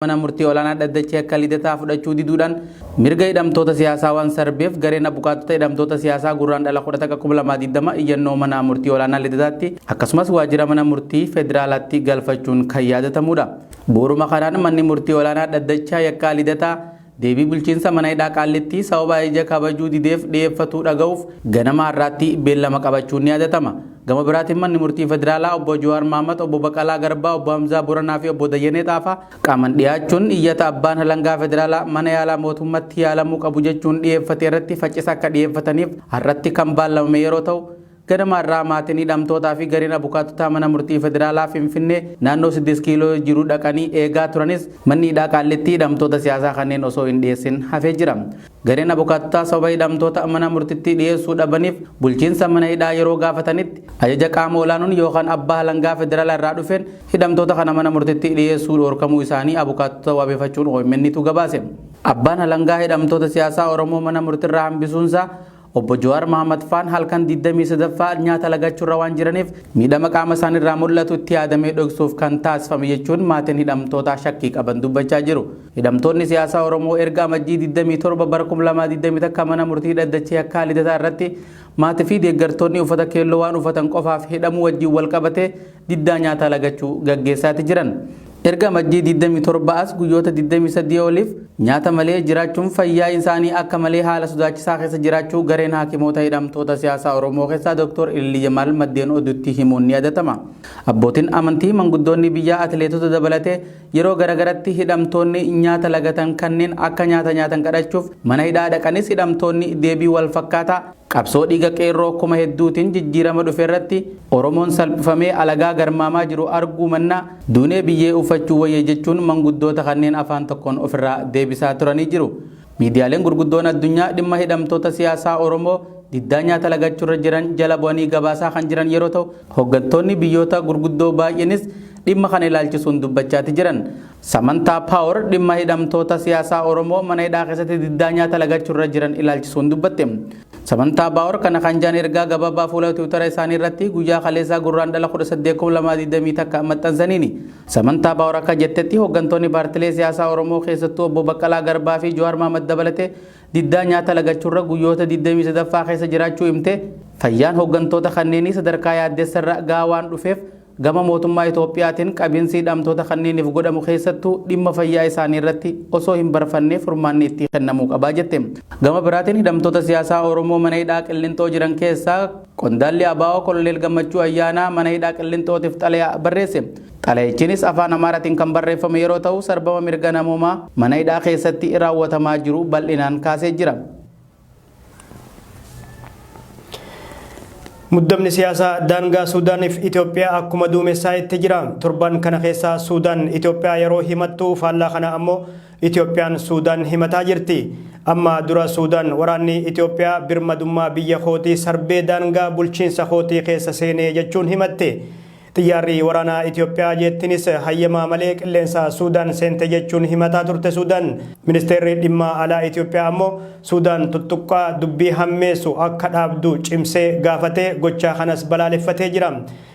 Mana murtii olaanaa dhaddachi yakka Lidataa fudhachuu diduudhaan mirga hidhamtoota siyaasaa waan sarbeef gareen abukaattota hidhamtoota siyaasaa Gurraandhala 11,2020 iyyannoo mana murtii olaanaa Lidataatti akkasumas waajjira mana murtii federaalaatti galfachuun kan yaadatamuudha. Bu'uuruma kanaan manni murtii olaanaa dhaddacha yakkaa Lidataa deebii bulchiinsa mana hidhaa Qaallittii sababa ajaja kabajuu dideef dhiyeeffatu dhaga'uuf ganama har'aatti beellama qabachuun ni yaadatama. Gama biraatiin manni murtii federaalaa obbo Jawaar Mahaammad, obbo Baqalaa Garbaa, obbo Hamzaa Boranaa fi obbo Dajanee Xaafaa qaaman dhiyaachuun iyyata abbaan alangaa federaalaa mana yaalaa mootummatti yaalamuu qabu jechuun dhiyeeffate irratti faccisa akka dhiyeeffataniif har'atti kan baallamame yeroo ta'u, ganama har'aa maatiin hidhamtootaa fi gareen abukaatotaa mana murtii federaalaa Finfinnee naannoo 6 kiiloo jiru dhaqanii eegaa turanis manni hidhaa Qaallittii hidhamtoota siyaasaa kanneen osoo hin dhiyeessin hafee jira. Gareen abukaatotaa sababa hidhamtoota mana murtitti dhiyeessuu dhabaniif bulchiinsa mana hidhaa yeroo gaafatanitti ajaja qaama olaanuun yookaan abbaa alangaa federaalaa irraa dhufeen hidhamtoota kana mana murtitti dhiyeessuu dhoorkamuu isaanii abukaatota wabeeffachuun OMN tu gabaase. Abbaan alangaa hidhamtoota siyaasaa Oromoo mana murtirraa hambisuunsaa obbo Jawaar Mahaammad faan halkan 23ffaa nyaata lagachuurra waan jiraniif miidhama qaama isaaniirraa mul'atu itti yaadamee dhoksuuf kan taasifame jechuun maatiin hidhamtootaa shakkii qaban dubbachaa jiru. Hidhamtoonni siyaasaa Oromoo erga Amajjii 27 bara 2021 mana murtii dhaddacha yakkaa Lidataa irratti maatii fi deeggartoonni uffata keelloo waan uffatan qofaaf hidhamuu wajjin wal qabatee diddaa nyaataa lagachuu gaggeessaati jiran. Erga Amajjii 27 as guyyoota 23 oliif nyaata malee jiraachuun fayyaa isaanii akka malee haala sodaachisaa keessa jiraachuu gareen haakimoota hidhamtoota siyaasaa Oromoo keessaa Dr. Ilillii Jamaal maddeen oduutti himuun ni yaadatama. Abbootiin amantii, manguddoonni biyyaa, atileetota dabalatee yeroo garagaratti hidhamtoonni nyaata lagatan kanneen akka nyaata nyaatan kadhachuuf mana hidhaa dhaqanis hidhamtoonni deebii wal fakkaataa qabsoo dhiiga qeerroo kuma hedduutiin jijjiirama dhufe irratti Oromoon salphifamee alagaa garmaamaa jiru arguu mannaa duunee biyyee uffachuu wayya jechuun manguddoota kanneen afaan tokkoon ofirraa deebisaa turanii jiru. Miidiyaaleen gurguddoon addunyaa dhimma hidhamtoota siyaasaa Oromoo diddaa nyaata lagachuurra jiran jala bu'anii gabaasaa kan jiran yeroo ta'u, hooggantoonni biyyoota gurguddoo baay'eenis dhimma kana ilaalchisuun dubbachaati jiran. Samantaa Paawar dhimma hidhamtoota siyaasaa Oromoo mana hidhaa keessatti diddaa nyaata lagachuurra jiran ilaalchisuun dubbatte. Samantaa Paawar kana kan jaan ergaa gabaabaa fuula Tiwutara isaanii irratti guyyaa kaleessaa Gurraandhala 18,2021 maxxansaniini. Samantaa Paawar akka jettetti hooggantoonni paartilee siyaasaa Oromoo keessattuu obbo Baqqalaa Garbaa fi Jawaar Mahaammad dabalatee diddaa nyaata lagachuurra guyyoota 23ffaa keessa jiraachuu himte. Fayyaan hooggantoota kanneenii sadarkaa yaaddessarra gahaa waan dhufeef gama mootummaa Itoophiyaatiin qabiinsi hidhamtoota kanneeniif godhamu keessattuu dhimma fayyaa isaanii irratti osoo hin barfannee furmaanni itti kennamuu qabaa jette. Gama biraatiin hidhamtoota siyaasaa Oromoo mana hidhaa Qillinxoo jiran keessaa qondaalli ABO Koloneel Gammachuu Ayyaanaa mana hidhaa Qillinxootiif xalayaa barreesse. Xalayichinis afaan Amaaraatiin kan barreeffame yeroo ta'u sarbama mirga namoomaa mana hidhaa keessatti raawwatamaa jiru bal'inaan kaasee jira. Muddamni siyaasaa daangaa Suudaaniif Itoophiyaa akkuma duumessaa itti jira. Torban kana keessa Suudaan Itoophiyaa yeroo himattu, faallaa kana ammoo Itoophiyaan Suudaan himataa jirti. Amma dura Suudaan waraanni Itoophiyaa birmadummaa biyya kootii sarbee daangaa bulchiinsa kootii keessa seenee jechuun himatte. Xiyyaarri waraanaa Itoophiyaa jeettinis hayyamaa malee qilleensa Suudaan seente jechuun himataa turte Suudaan. Ministeerri dhimma alaa Itoophiyaa ammoo Suudaan tuttuqqaa dubbii hammeessu akka dhaabdu cimsee gaafatee gochaa kanas balaaleffatee jira.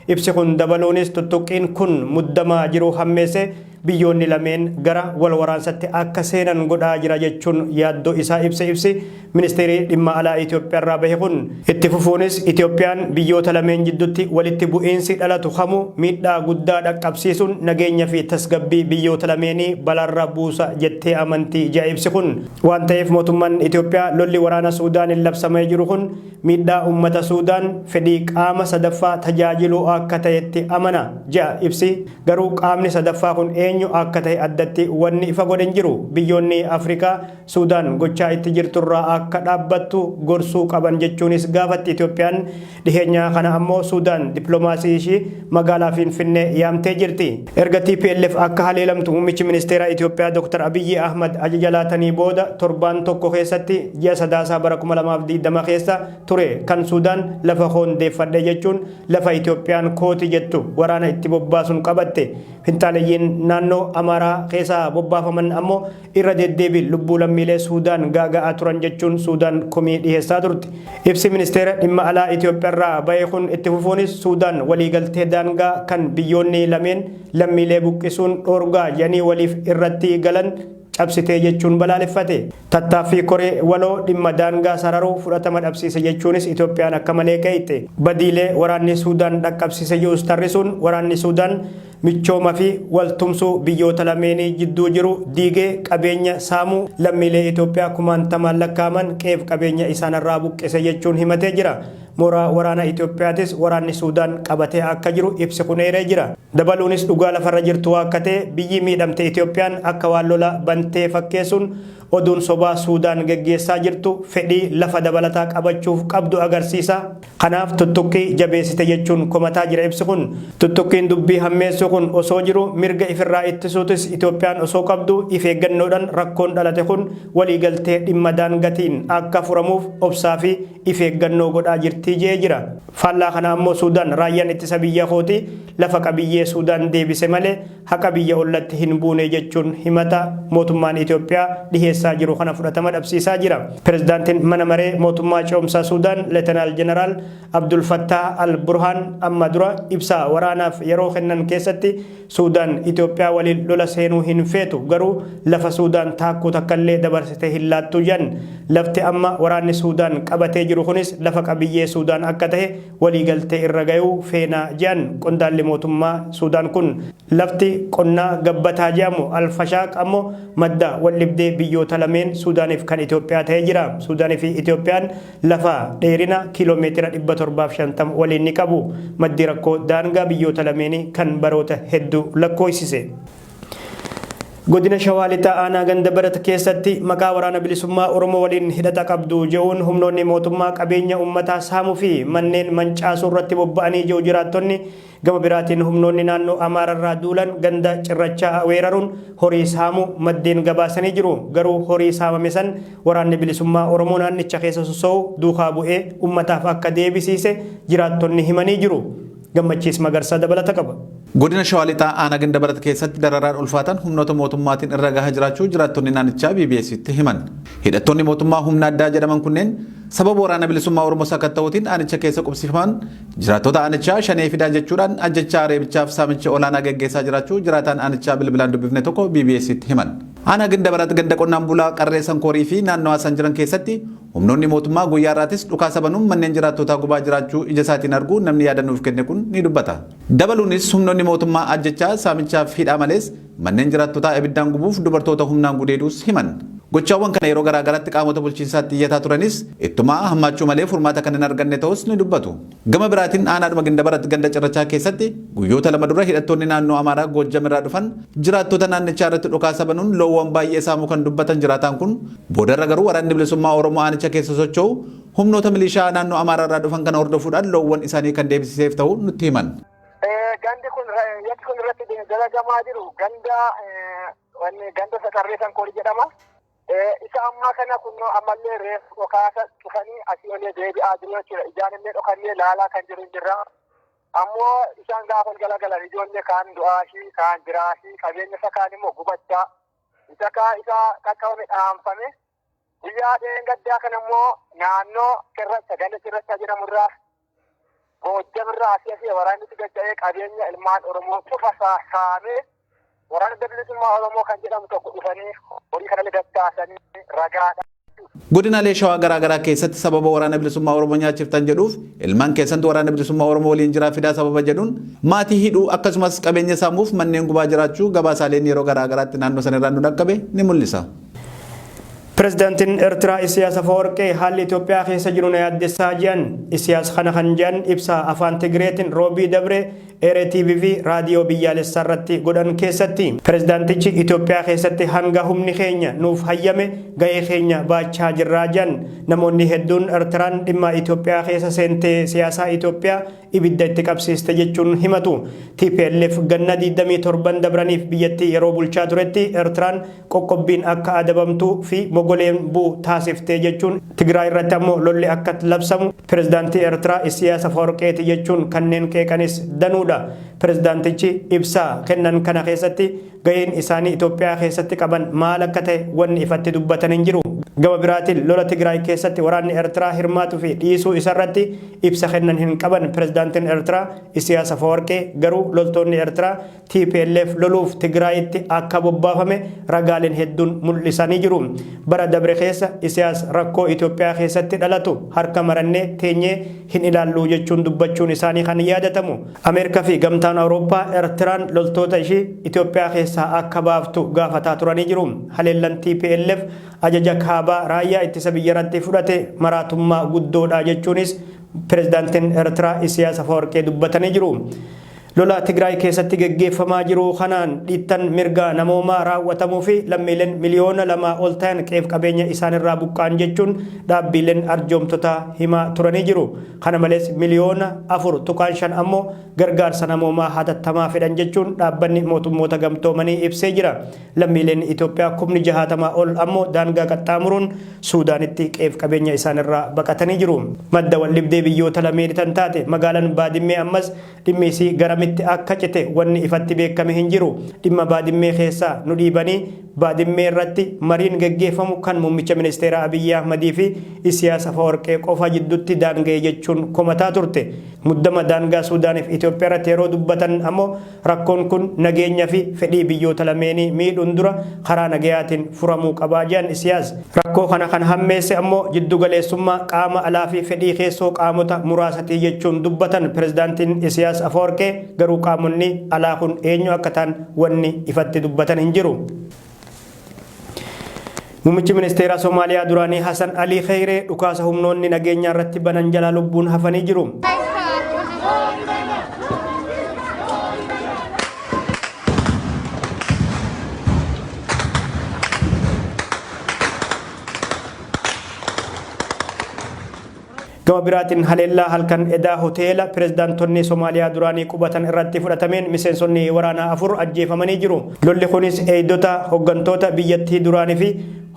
Ibsi kun dabaluunis tuttuqqiin kun muddama jiru hammeessee biyyoonni lameen gara wal waraansatti akka seenan godhaa jira jechuun yaaddoo isaa ibse ibsi ministeerii dhimma alaa Itoophiyaarraa bahe kun. Itti fufuunis Itoophiyaan biyyoota lameen jiddutti walitti bu'iinsi dhalatu kamuu miidhaa guddaa dhaqqabsiisuun nageenya fi tasgabbii biyyoota lameenii balaarra buusa jettee amanti jedha ibsi kun. Waan ta'eef mootummaan Itoophiyaa lolli waraana Suudaaniin labsamee jiru kun miidhaa uummata Suudaan fedhii qaama sadaffaa tajaajiluu akka ta'etti amana jedha ibsi. Garuu qaamni sadaffaa kun eenyu akka ta'e addatti wanni ifa godhe hin jiru. Biyyoonni Afrikaa Suudaan gochaa itti jirturraa akka dhaabbattu gorsuu qaban jechuunis gaafatti Itoophiyaan. Dhiheenya kana ammoo Suudaan dippiloomaasii ishii magaalaa Finfinnee yaamtee jirti. Erga TPLF akka haleelamtu muummichi ministeeraa Itoophiyaa Dr. Abiyyi Ahmad ajaja laatanii booda torbaan tokko keessatti ji'a Sadaasaa bara 2020 keessa ture kan Suudaan lafa koon deeffadhe jechuun lafa Itoophiyaan kooti jettu waraana itti bobbaasuun qabatte. Finxaaleyyiin naannoo Naannoo Amaaraa keessaa bobbaafaman ammoo irra deddeebiin lubbuu lammiilee Suudaan gaaga'aa turan jechuun Suudaan komii dhiheessaa turte. Ibsi Ministeera Dhimma Alaa Itoophiyaarraa bahe kun itti fufuunis Suudaan waliigaltee daangaa kan biyyoonni lameen lammiilee buqqisuun dhoorgaa jedhanii waliif irratti galan cabsitee jechuun balaaleffate. Tattaaffii koree waloo dhimma daangaa sararuu fudhatama dhabsiise jechuunis Itoophiyaan akka malee qeeyxe. Badiilee waraanni Suudaan dhaqqabsiise jedhus tarrisuun waraanni Suudaan michooma fi waltumsuu biyyoota lameenii jidduu jiru diigee qabeenya saamuu lammiilee Itoophiyaa kumaantamaan lakkaa'aman qe'eef qabeenya isaanirraa buqqise jechuun himatee jira. Mooraa waraana Itoophiyaatis waraanni Suudaan qabatee akka jiru ibsi kun eeree jira. Dabaluunis dhugaa lafarra jirtu waakkatee biyyi miidhamte Itoophiyaan akka waan lola bantee fakkeessuun oduun sobaa Suudaan geggeessaa jirtu fedhii lafa dabalataa qabachuuf qabdu agarsiisa. Kanaaf tuttuqqii jabeessite jechuun komataa jira ibsi kun. Tuttuqqiin dubbii hammeessuu kun osoo jiru mirga ifirraa ittisuutis Itoophiyaan osoo qabdu if eeggannoodhan rakkoon dhalate kun waliigaltee dhimma daangatiin akka furamuuf obsaa fi if eeggannoo godhaa jirti je'ee jira. Faallaa kanaa ammoo Suudaan raayyaan ittisa biyya kooti lafa qabiyyee Suudaan deebise malee haqa biyya ollatti hin buune jechuun himata mootummaan Itoophiyaa dhiheessaa jiru kana fudhatama dhabsiisaa jira. Pirezidaantiin Mana Maree Mootummaa Ce'umsaa Suudaan Letenaal Jeneraal Abdul Fattaah Al Burhaan amma dura ibsa waraanaaf yeroo kennan keessatti Suudaan Itoophiyaa waliin lola seenuu hin feetu, garuu lafa Suudaan taakkuu takkallee dabarsitee hin laattu jedhan. Lafti amma waraanni Suudaan qabatee jiru kunis lafa qabiyyee Suudaan akka tahe waliigaltee irra gayuu feena jedhan qondaalli mootummaa Suudaan kun. Lafti qonnaa gabbataa jedhamu Al Fashaaq ammoo madda waldhibdee biyyoota lameen Suudaaniif kan Itoophiyaa tahee jira. Suudaanii fi Itoophiyaan lafa dheerina kiiloo meetira 750 waliin ni qabu. Maddi rakkoo daangaa biyyoota lameenii kan baroota hedduu lakkooysise. Godina Shawaa Lixaa Aanaa Ganda Barat keessatti maqaa Waraana Bilisummaa Oromoo waliin hidhata qabdu je'uun humnoonni mootummaa qabeenya uummataa saamuu fi manneen mancaasuu irratti bobba'anii jiru jiraattonni. Gama biraatiin humnoonni naannoo Amaararraa duulan ganda Cirrachaa weeraruun horii saamuu maddeen gabaasanii jiru. Garuu horii saamame san Waraanni Bilisummaa Oromoo naannicha keessa sosso'u duukaa bu'ee ummataaf akka deebisiise jiraattonni himanii jiru. Gammachiis Magarsaa dabalata qaba. Godina Shawaa Lixaa Aanaa Gindabarat keessatti dararaan ulfaataan humnoota mootummaatiin irra gahaa jiraachuu jiraattonni naannichaa BBC'tti himan. Hidhattoonni mootummaa humna addaa jedhaman kunneen sababa Waraana Bilisummaa Oromoo sakatta'uutiin aanicha keessa qubsifaman jiraattota aanichaa shanee fidaa jechuudhaan ajjechaa, reebichaaf saamicha olaanaa geggeessaa jiraachuu jiraataan aanichaa bilbilaan dubbifne tokko BBC'tti himan. Aanaa Gindabarat ganda qonnaan bulaa Qarree Sankoorii fi naannawaa san jiran keessatti humnoonni mootummaa guyyaa har'aatis dhukaasa banuun manneen jiraattootaa gubaa jiraachuu ija isaatiin arguu namni yaada nuuf kenne kun ni dubbata. Dabaluunis humnoonni mootummaa ajjechaa, saamichaaf hidhaa malees manneen jiraattotaa ibiddaan gubuuf dubartoota humnaan gudeeduus himan. Gochaawwan kana yeroo garaa garaatti qaamota bulchiinsaatti iyyataa turanis ittumaa hammaachuu malee furmaata kan hin arganne ta'uus ni dubbatu. Gama biraatiin aanaadhuma Gindabarat ganda Cirrachaa keessatti guyyoota 2 dura hidhattoonni naannoo Amaaraa Goojjam irraa dhufan jiraattota naannichaa irratti dhukaasa banuun loowwan baay'ee saamuu kan dubbatan jiraataan kun boodarra garuu Waraanni Bilisummaa Oromoo aanicha keessa socho'u humnoota milishaa naannoo Amaaraa irraa dhufan kana hordofuudhaan loowwan isaanii kan deebisiseef ta'uu nutti himan. Gandi kun yakki kun irratti dalagamaa jiru ganda ganda Saqarree Sankoori jedhama. Isa ammaa kana kunnoo ammallee reefu dhokaasa cufanii asii olee deebi'aa jiru jechuudha. Ijaan illee dhokannee laalaa kan jiru hin jirra. Ammoo isaan gaafa ol galagalan ijoollee kaan du'aashii, kaan jiraashii, qabeenya isa kaan immoo gubachaa. Isa kaan isa qaqqabame dhaamfame. Guyyaa dheengaddaa kana immoo naannoo Cirracha, ganda Cirracha jedhamu irraa Goojjam irraa asii asii waraanni itti gacha'ee qabeenya ilmaan Oromoo cufa saamee Waraana Adda Bilisummaa Oromoo kan jedhamu tokko dhufanii horii kanallee dachaasanii ragaadha. Godinaalee Shawaa garaa garaa keessatti sababa Waraana Bilisummaa Oromoo nyaachiftan jedhuuf ilmaan keessantu Waraana Bilisummaa Oromoo waliin jiraa fidaa sababa jedhuun maatii hidhuu akkasumas qabeenya saamuuf manneen gubaa jiraachuu gabaasaaleen yeroo garaa garaatti naannoo sanirraa nu dhaqqabe ni mul'isa. Pirezidaantiin Ertiraa Isiyaas Afawarqee haalli Itoophiyaa keessa jiru na yaaddessaa jedhan. Isiyaas kana kan jedhan ibsa afaan Tigireetiin Roobii dabre Ere TV fi raadiyoo biyyaalessaa irratti godhan keessatti. Pirezidaantichi Itoophiyaa keessatti hanga humni keenya nuuf hayyame gahee keenya baachaa jirra jedhan. Namoonni hedduun Ertiraan dhimma Itoophiyaa keessa seentee siyaasaa Itoophiyaa ibidda itti qabsiiste jechuun himatu. Tplf ganna 27n dabraniif biyyattii yeroo bulchaa turetti Ertiraan qoqqobbiin akka adabamtu fi mogoleen bu'u taasifte jechuun Tigraay irratti ammoo lolli akka labsamu pirezidaantii Ertiraa Isiyaas Afawarqeeti jechuun kanneen qeeqanis danuudha. jechuudha. Pirezidaantichi ibsa kennan kana keessatti gaheen isaanii Itoophiyaa keessatti qaban maal akka ta'e wanni ifatti dubbatan hin jiru. Gama biraatiin lola Tigraay keessatti waraanni Eertiraa hirmaatuu fi dhiisuu isarratti ibsa kennan hin qaban pirezidaantiin Eertiraa Isiyaas Afawarqee, garuu loltoonni Eertiraa tplf loluuf Tigraayitti akka bobbaafame ragaaleen hedduun mul'isanii jiru. Bara dabre keessa Isiyaas rakkoo Itoophiyaa keessatti dhalatu harka marannee teenyee hin ilaalluu jechuun dubbachuun isaanii kan yaadatamu. Ameerikaa fi Gamtaan Awurooppaa Eertiraan loltoota ishii Itoophiyaa keessaa akka baaftu gaafataa turanii jiru. Haleellan tplf ajaja kaabaa raayyaa ittisa biyyarratti fudhate maraatummaa guddoodha jechuunis pirezidaantiin Eertiraa Isiyaas Afawarqee dubbatanii jiru. Lola Tigraay keessatti geggeeffamaa jiru kanaan dhiittan mirga namoomaa raawwatamuu fi lammiileen miliyoona 2 ol ta'an qe'eef qabeenya isaanirraa buqqa'an jechuun dhaabbiileen arjoomtotaa himaa turanii jiru. Kana malees miliyoona 4.5 ammoo gargaarsa namoomaa hatattamaa fedhan jechuun dhaabbanni mootummoota gamtoomanii ibsee jira. Lammiileen Itoophiyaa kumni 60 ol ammoo daangaa qaxxaamuruun Suudaanitti qe'eef qabeenya isaanirraa baqatanii jiru. Madda waldhibdee biyyoota lameenii tan taate magaalaan Baadimmee ammas dhimmi isii garamitti akka cite wanni ifatti beekame hin jiru. Dhimma Baadimmee keessaa nu dhiibanii Baadimmee irratti mariin geggeeffamu kan muummicha ministeeraa Abiyyi Ahmadii fi Isiyaas Afawarqee qofa jiddutti daanga'e jechuun komataa turte. Muddama daangaa Suudaaniif Itoophiyaa irratti yeroo dubbatan ammoo rakkoon kun nageenya fi fedhii biyyoota lameenii miidhuun dura karaa nagayaatiin furamuu qabaa jedhan Isiyaas. Rakkoo kana kan hammeesse ammoo jiddu galeessummaa qaama alaa fi fedhii keessoo qaamota muraasatii jechuun dubbatan pirezidaantiin Isiyaas Afawarqee, garuu qaamonni alaa kun eenyu akka ta'an wanni ifatti dubbatan hin jiru. Muummichi ministeeraa Somaaliyaa duraanii Hasan Alii Kheyree dhukaasa humnoonni nageenyaa irratti banan jalaa lubbuun hafanii jiru. Gama biraatiin haleellaa halkan edaa hoteela pirezidaantonni Somaaliyaa duraanii qubatan irratti fudhatameen miseensonni waraanaa afur ajjeefamanii jiru. Lolli kunis eegdota hooggantoota biyyattii duraanii fi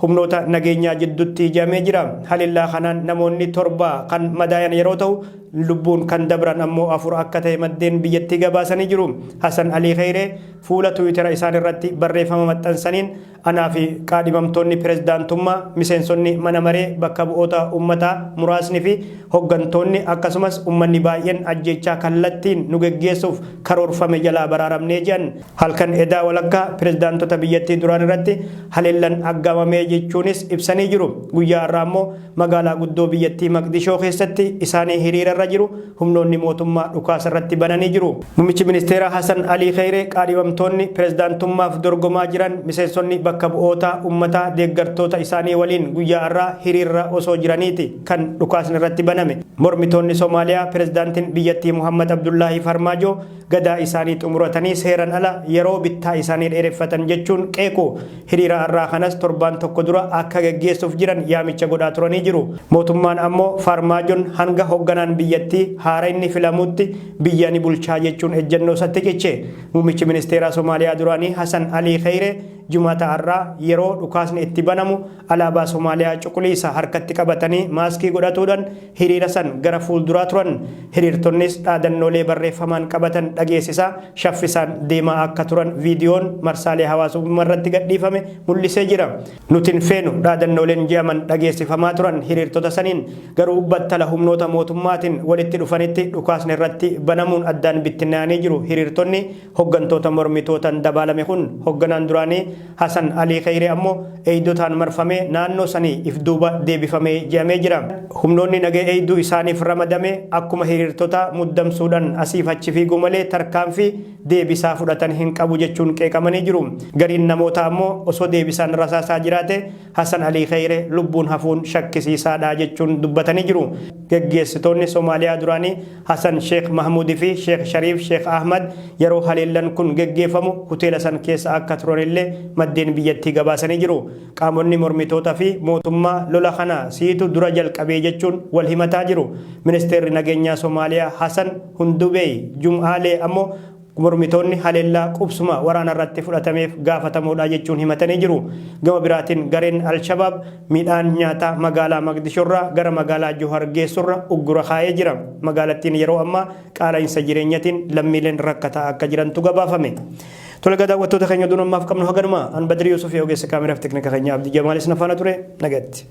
humnoota nageenyaa jidduutti ijamee jira. Haleellaa kanaan namoonni torba kan madaayan yeroo ta'u, lubbuun kan dabran ammoo afur akka ta'e maddeen biyyattii gabaasanii jiru. Hasan Alii Kheyree fuula Tiwiitara isaan irratti barreeffama maxxansaniin, anaa fi qaadhimamtoonni pirezidaantummaa, miseensonni mana maree bakka bu'oota uummataa muraasni fi hoggantoonni akkasumas uummanni baay'een ajjeechaa kallattiin nu geggeessuuf karoorfame jalaa baraaramnee jedhan. Halkan edaa walakkaa pirezidaantota biyyattii duraan irratti haleellan aggaamamee jechuunis ibsanii jiru. Guyyaa har'aa immoo magaalaa guddoo biyyattii Maqdishoo keessatti isaanii hiriira irra jiru humnoonni mootummaa dhukaasa irratti bananii jiru. Muummichi ministeeraa Hasan Alii Kheyree qaadhimamtoonni pirezidaantummaaf dorgomaa jiran miseensonni bakka bu'oota uummataa deeggartoota isaanii waliin guyyaa har'aa hiriirra osoo jiraniiti kan dhukaasni irratti baname. Mormitoonni Somaaliyaa pirezidaantiin biyyattii Muhammad Abdullaahii Farmaajoo gadaa isaanii xumuratanii seeran ala yeroo bittaa isaanii dheereffatan jechuun qeequ. Hiriira har'aa kanas torbaan tokko dura akka geggeessuuf jiran yaamicha godhaa turanii jiru. Mootummaan ammoo Farmaajoon hanga hogganaan biyyattii haarayni filamutti biyya ni bulchaa jechuun ejjennoo isatti ciche. Muummichi ministeeraa Somaaliyaa duraanii Hasan Alii Kheyree Jumaata har'aa yeroo dhukaasni itti banamu alaabaa Somaaliyaa cuquliisa harkatti qabatanii maaskii godhatuudhaan hiriira san gara fuulduraa turan. Hiriirtonnis dhaadannoolee barreeffamaan qabatan dhageessisaa shaffisaan deemaa akka turan viidiyoon marsaalee hawaasummaa irratti gadhiifame mul'isee jira. Nuti hin feenu dhaadannooleen je'aman dhageessifamaa turan hiriirtota saniin, garuu battala humnoota mootummaatiin walitti dhufanitti dhukaasni irratti banamuun addaan bittinnaa'anii jiru hiriirtonni hoggantoota mormitootan dabaalame kun. Hogganaan duraanii Hasan Alii Kheyree ammoo eeydotaan marfamee naannoo sanii if duuba deebifame je'amee jira. Humnoonni naga eeyduu isaaniif ramadame akkuma hiriirtotaa muddamsuudhan asiif achi fiiguu malee tarkaanfii deebisaa fudhatan hin qabu jechuun qeeqamanii jiru. Gariin namootaa ammoo osoo deebisaan rasaasaa jiraate Hasan Alii Kheyree lubbuun hafuun shakkisiisaadha jechuun dubbatanii jiru. Geggeessitoonni Somaaliyaa duraanii Hasan Sheekh Mahmuud fi Sheekh Shariif Sheekh Ahmad yeroo haleellan kun geggeeffamu hoteela san keessa akka turanillee maddeen biyyattii gabaasanii jiru. Qaamonni mormitoota fi mootummaa lola kana siitu dura jalqabee jechuun wal himataa jiru. Ministeerri nageenyaa Somaaliyaa Hasan Hundubeey Jum'aalee ammoo Mormitoonni haleellaa qubsuma waraana irratti fudhatameef gaafatamoodha jechuun himatanii jiru. Gama biraatiin gareen Al-Shabaab midhaan nyaataa magaalaa Maqdishoorraa gara magaalaa Johar geessurra uggura kaa'ee jira. Magaalattiin yeroo ammaa qaala'insa jireenyatiin lammiileen rakkataa akka jirantu gabaafame. Tole egaa daawwattoota keenya oduun ammaaf qabnu haganuma. An Badrii Yuusuf ogeessa kaameraaf teknika keenya Abdii Jamaalis na faana ture. Nagatti.